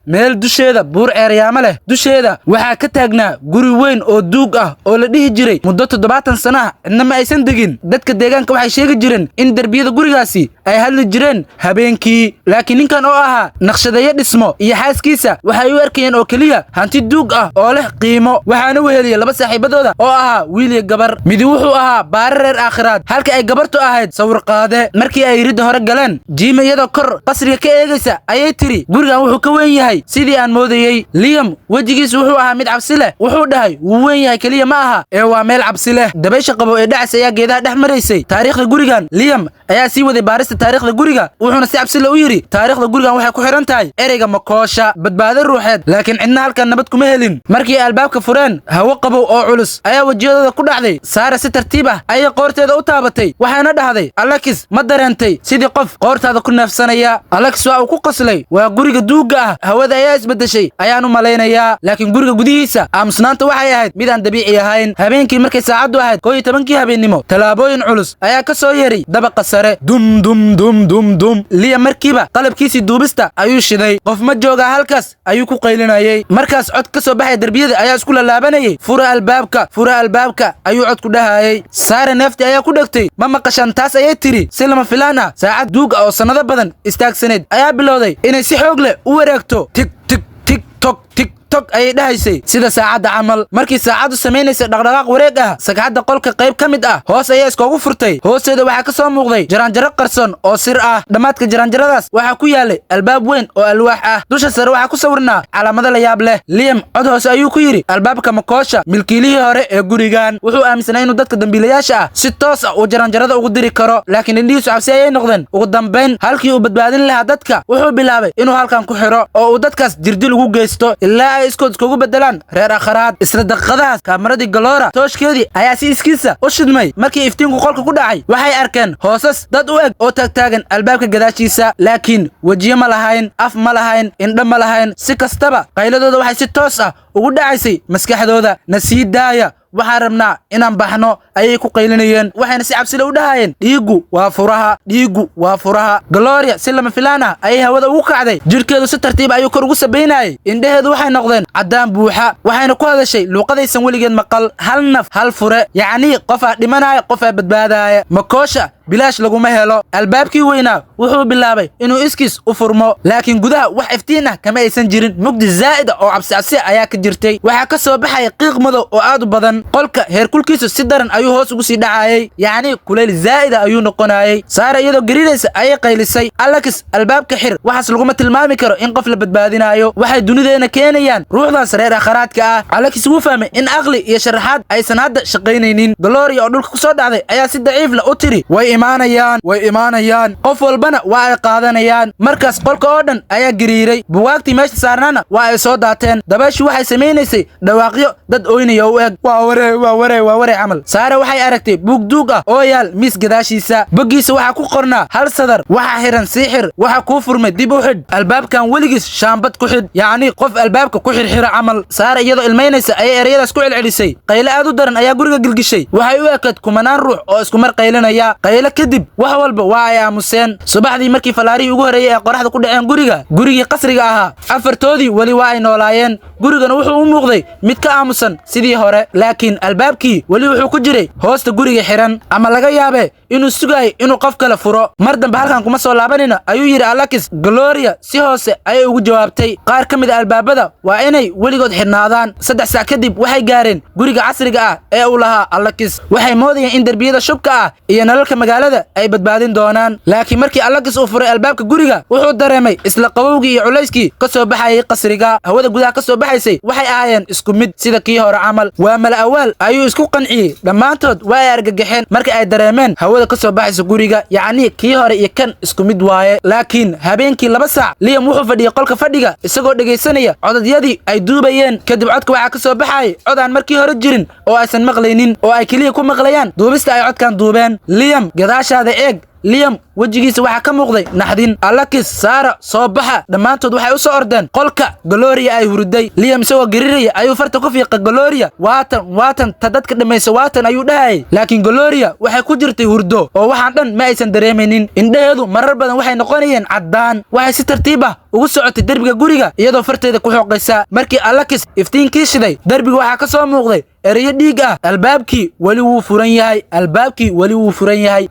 Meel dusheeda buur ceeryaamo leh dusheeda waxaa ka taagnaa guri weyn oo duug ah oo la dhihi jiray muddo 70 sano ah cidna ma aysan degin. Dadka deegaanka waxay sheegi jireen in derbiyada gurigaasi ay hadli jireen habeenkii, laakiin ninkan oo ahaa naqshadeeyo dhismo iyo xaaskiisa waxay u arkayeen oo keliya hanti duug ah oo leh qiimo. Waxaana weheliyey laba saaxiibadooda oo ahaa wiil iyo gabar. Midi wuxuu ahaa baare reer aakhiraad, halka ay gabartu ahayd sawir qaade. Markii ay ridda hore galeen, Jiima iyadoo kor qasriga ka eegaysa ayay tiri: "Gurigan wuxuu ka weyn yahay sidii aan moodayey." Liam wejigiisu wuxuu ahaa mid cabsi leh. Wuxuu dhahay: "Wuu weyn yahay keliya ma aha ee waa meel cabsi leh." Dabaysha qabow ee dhacas ayaa geedaha dhex maraysay. Taariikhda gurigan. Liam ayaa sii waday baarista taariikhda guriga, wuxuuna si cabsi leh u yidhi: "Taariikhda gurigan waxay ku xidhan tahay ereyga makoosha, badbaado ruuxeed, laakiin cidna halkan nabad kuma helin." Markii ay albaabka fureen, hawo qabow oo culus ayaa wejiyadooda ku dhacday. Saara si tartiib ah ayay qoorteeda u taabatay, waxaana dhahday: "Alakis, ma dareentay sidii qof qoortaada ku neefsanaya?" Alakis waa uu ku qoslay: "Waa guriga duugga ah, hawada ayaa isbeddeshay ayaan u malaynayaa." Laakiin guriga gudihiisa aamusnaanta waxay ahayd mid aan dabiici ahayn. Habeenkii markay saacaddu ahayd 11-kii habeennimo, tallaabooyin culus ayaa ka soo yeray dabaqa sare: dum dum dum dum dum. Liam markiiba qalabkiisii duubista ayuu shiday. "Qof ma joogaa halkaas?" ayuu ku qaylinayey. Markaas cod ka soo baxaya derbiyada ayaa isku lalaabanayay. "Fura albaabka, fura albaabka," ayuu codku dhahayey. Saare neefti ayaa ku dhegtay. "Ma maqashaan taas?" ayay tiri. Si lama filaan ah, saacad duug ah oo sannado badan istaagsanayd ayaa bilowday inay si xoog leh u wareegto. "Tik tik tik tok tik tok," ayay dhahaysay, sida saacadda camal. Markii saacaddu samaynaysa dhaqdhaqaaq wareeg ah, sagxadda qolka qayb ka mid ah hoos ayaa iskoogu furtay. Hoosteeda waxaa ka soo muuqday jaraanjaro qarsoon oo sir ah. Dhammaadka jaraanjaradaas waxaa ku yaalay albaab weyn oo alwaax ah. Dusha sare waxaa ku sawirnaa calaamado la yaab leh. Liam cod hoose ayuu ku yidhi: "Albaabka makoosha, milkiilihii hore ee gurigan, wuxuu aaminsanaa inuu dadka dambiilayaasha ah si toos ah uu jaraanjarada ugu diri karo." Laakiin indhihiisu cabsi ayay noqdeen. Ugu dambayn, halkii uu badbaadin lahaa dadka, wuxuu bilaabay inuu halkan ku xidho oo uu dadkaas jirdil ugu geysto ilaa ay iskood iskugu bedelaan reer akharaad. Isla daqiiqadahaas, kaameradii Gloria tooshkeedii ayaa si iskiisa u shidmay. Markii iftiinku qolka ku dhacay, waxay arkeen hoosas dad u eg oo taagtaagan albaabka gadaashiisa, laakiin wejiyo ma lahayn, af ma lahayn, indho ma lahayn. Si kastaba, qayladooda waxay si toos ah ugu dhacaysay maskaxdooda. "Na sii daaya, waxaan rabnaa inaan baxno," ayay ku qaylinayeen, waxayna si cabsile u dhahayeen: "Dhiiggu waa furaha, dhiiggu waa furaha." Gloria si lama filaan ah ayay hawada ugu kacday. Jidhkeedu si tartiib ayuu kor ugu sabaynayay. Indhaheedu waxay noqdeen caddaan buuxa, waxayna ku hadashay luuqadaysan weligeed maqal: "Hal naf, hal fure, yacnii qofaa dhimanaya, qofaa badbaadaaya. Makoosha bilaash laguma helo." Albaabkii weynaa wuxuu bilaabay inuu iskiis u furmo, laakiin gudaha wax iftiin ah kama aysan jirin. Mugdi zaa'id ah oo cabsi cabsi ayaa ka jirtay. Waxaa ka soo baxaya qiiq madow oo aad u badan. Qolka heerkulkiisu si daran ayuu hoos ugu sii dhacayay, yacnii kulayl zaa'ida ayuu noqonayay. Saara iyadoo gariiraysa ayay qaylisay: "Alakis, albaabka xir! Waxaas laguma tilmaami karo in qof la badbaadinayo. Waxay dunideena keenayaan ruuxdaas reer akharaadka ah." Alakis wuu fahmay in aqli iyo sharaxaad aysan hadda shaqaynaynin. Gloria oo dhulka ku soo dhacday ayaa si daciif leh u tiri: "Way imaanayaan, way imaanayaan, qof walbana waa ay qaadanayaan." Markaas qolka oo dhan ayaa gariiray. Buwaagtii meesha saarnaana waa ay soo daateen. Dabayshu waxay samaynaysay dhawaaqyo dad oynaya u eg: "Waa waree, waa waree, waa waree," camal. Saare waxay aragtay buug duug ah oo yaal miis gadaashiisa. Boggiisa waxaa ku qornaa hal sadar: "Waxa xiran sii xir, waxa kuu furmay dib u xidh, albaabkan weligiis shaambad ku xidh." Yacni qof albaabka ku xirxira camal. Saare iyadoo ilmaynaysa ayay ereyadaas ku celcelisay. Qayle aad u daran ayaa guriga gilgishay. Waxay u ekayd kumanaan ruux oo iskumar qaylinaya. Qayle kadib wax walba waa ay aamuseen. Subaxdii markii falaarihii ugu horreeyey ee qoraxda ku dhaceen guriga, gurigii qasriga ahaa, afartoodii weli waa ay noolaayeen. Gurigana wuxuu u muuqday mid ka aamusan sidii hore, laakiin albaabkii weli wuxuu ku jiray hoosta guriga xiran, ama laga yaabe inuu sugaayay inuu qof kale furo. "Mar dambe halkan kuma soo laabanayno," ayuu yidhi Alakis. Gloria si hoose ayay ugu jawaabtay: "Qaar ka mid a albaabada waa inay weligood xidhnaadaan." 3 saac kadib waxay gaareen guriga casriga ah ee uu lahaa Alakis. Waxay moodayeen in derbiyada shubka ah iyo nalalka magaalada ay badbaadin doonaan, laakiin markii Alakis uu furay albaabka guriga, wuxuu dareemay isla qabowgii iyo culayskii ka soo baxayay qasriga. Hawada gudaha ka soo baxaysay waxay ahaayeen isku mid sida kii hore camal. "Waa mala awaal," ayuu isku qanciyey. Dhammaantood waa ay argagaxeen marka ay dareemeen hawada ka soo baxaysa guriga, yacnii kii hore iyo kan isku mid waaye. Laakiin habeenkii 2 saac, Liam wuxuu fadhiyey qolka fadhiga isagoo dhegaysanaya codadyadii ay duubayeen. Kadib codka waxaa ka soo baxayay cod aan markii hore jirin oo aysan maqlaynin, oo ay keliya ku maqlayaan duubista ay codkan duubeen. "Liam, gadaashaada eeg." Liam wejigiisa waxaa ka muuqday naxdin. Alakis, Saara, soo baxa. Dhammaantood waxay u soo ordeen qolka Gloria ay hurday. Liam isagoo gariiraya ayuu farta ku fiiqay Gloria. "Waatan, waatan ta dadka dhammaysa, waatan," ayuu dhahayay. Laakiin Gloria waxay ku jirtay hurdo oo waxaan dhan ma aysan dareemaynin. Indhaheedu marar badan waxay noqonayeen caddaan. Waxay si tartiib ah ugu socotay derbiga guriga iyadoo farteeda ku xoqaysa. Markii Alakis iftiinkii shiday, derbiga waxaa ka soo muuqday ereyo dhiig ah: "Albaabkii weli wuu furan yahay, albaabkii weli wuu furan yahay."